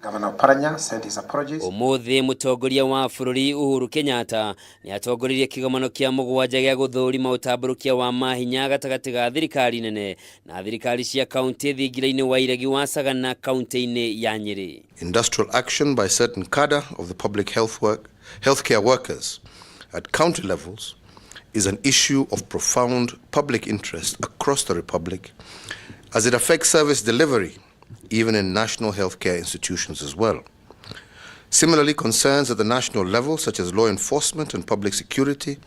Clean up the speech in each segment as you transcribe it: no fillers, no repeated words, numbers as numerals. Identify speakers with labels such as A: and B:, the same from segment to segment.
A: Governor Oparanya sent his apologies.
B: Ũmũthĩ mũtongoria wa bũrũri Uhuru Kenyatta nĩ atongoririe kĩgomano kĩa mũgwanja gĩa gũthũrima ũtambũrũkia wa mahinya gatagatĩ ga thirikari nene na thirikari cia kaunti thingira-inĩ wa iregi wa Sagana kaunti-inĩ ya Nyĩrĩ.
C: Industrial action by certain cadre of the public healthcare workers at county levels is an issue of profound public interest across the Republic, as it affects service delivery even in national healthcare institutions as well. Similarly, concerns at the national level, such as law enforcement and public security,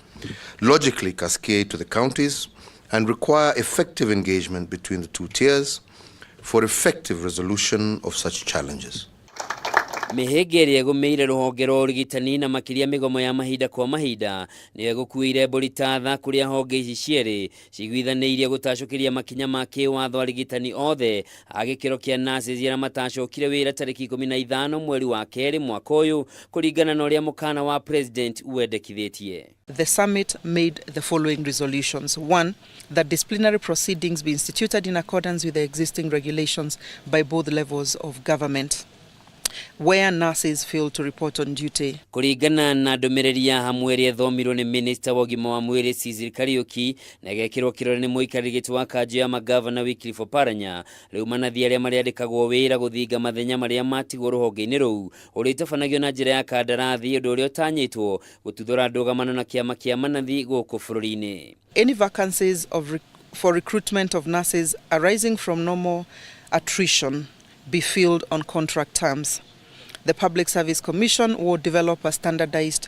C: logically cascade to the counties and require effective engagement between the two tiers for effective resolution of such challenges.
B: Mĩhĩnga ĩrĩa ĩgũmĩire rũhonge rwa ũrigitani na makĩria mĩgomo ya mahinda kwa mahinda nĩyo ĩgũkuĩire mbũri ta tha, kũrĩa honge ici cierĩ ciguithanĩirie gũtacũkĩria makinya ma kĩwatho arigitani othe a gĩkĩro kĩa nurses arĩa matacokire wĩra tarĩki 15 mweri wa kerĩ mwaka ũyũ, kũringana na ũrĩa mũkana wa president wendekithĩtie.
D: The summit made the following resolutions. One, that disciplinary proceedings be instituted in accordance with the existing regulations by both levels of government where nurses fail to report on duty.
B: Kũringana na ndũmĩrĩri ya hamwe ĩrĩa ĩthomirwo nĩ minista wa ũgima wa mwĩrĩ Cecil Kariuki na ĩgekĩrwo kĩrore nĩ mũikarĩri gĩtĩ wa kanjũ ya magavana Wycliffe Oparanya, rĩu manathi arĩa marĩandĩkagwo wĩra gũthinga mathenya marĩa matigwo rũhonge-inĩ rũu ũrĩtabanagio na njĩra ya kandarathi, ũndũ ũrĩa ũtanyĩtwo gũtuthũra ndũgamano na kĩama kĩa manathi gũkũ bũrũri-inĩ.
D: Any vacancies for recruitment of nurses arising from normal attrition be filled on contract terms. The Public Service Commission will develop a standardized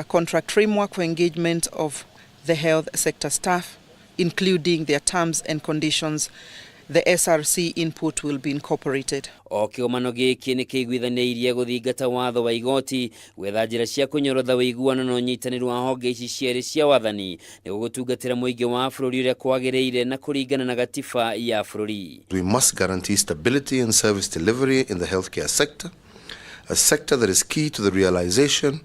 D: contract framework for engagement of the health sector staff, including their terms and conditions. The SRC input will be incorporated.
B: O kĩgomano gĩkĩ nĩ kĩiguithanĩirie gũthingata watho wa igoti, gwetha njĩra cia kũnyorotha ũiguano na ũnyitanĩri wa honge ici cierĩ cia wathani nĩguo gũtungatĩra mũingĩ wa bũrũri ũrĩa kwagĩrĩire na kũringana na gatiba ya bũrũri.
C: We must guarantee stability and service delivery in the healthcare sector, a sector that is key to the realization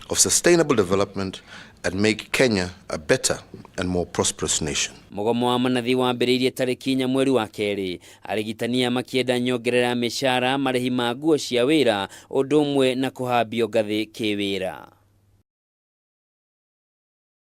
C: of sustainable development and make Kenya a better and more prosperous nation.
B: Mũgomo wa manathi wambĩrĩirie tarĩki 4 mweri wa kerĩ, arigitania makĩenda nyongerera ya mĩcara, marĩhi ma nguo cia wĩra, ũndũ ũmwe na kũhambio ngathĩ kĩwĩra.